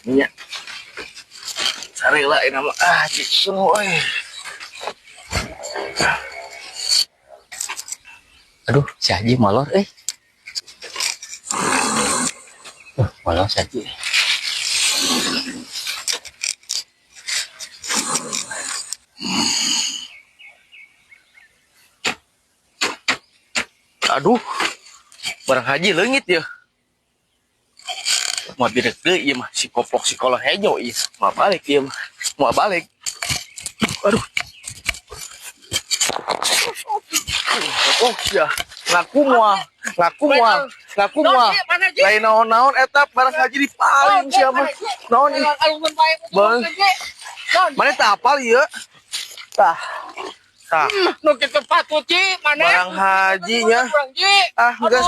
Nya. Sarila ini mah, ah, jiksun euy. Aduh, si Haji molor euy. Molor si Haji. Aduh. Barang haji leungit ya. Mau direk deui ieu mah, si koplok si kolor hejo ieu. Mau balik ieu mah. Mau balik. Aduh. Oh ya, ngaku moal, ngaku moal, ngaku moal. Lain naon-naon eta barang haji dipaling sia mah. Naon ih? Bang. Mana tak apal ieu? Tah. Tah. Nu kitu patut, Ji, mana? Barang hajinya. Ji. Ah, geus.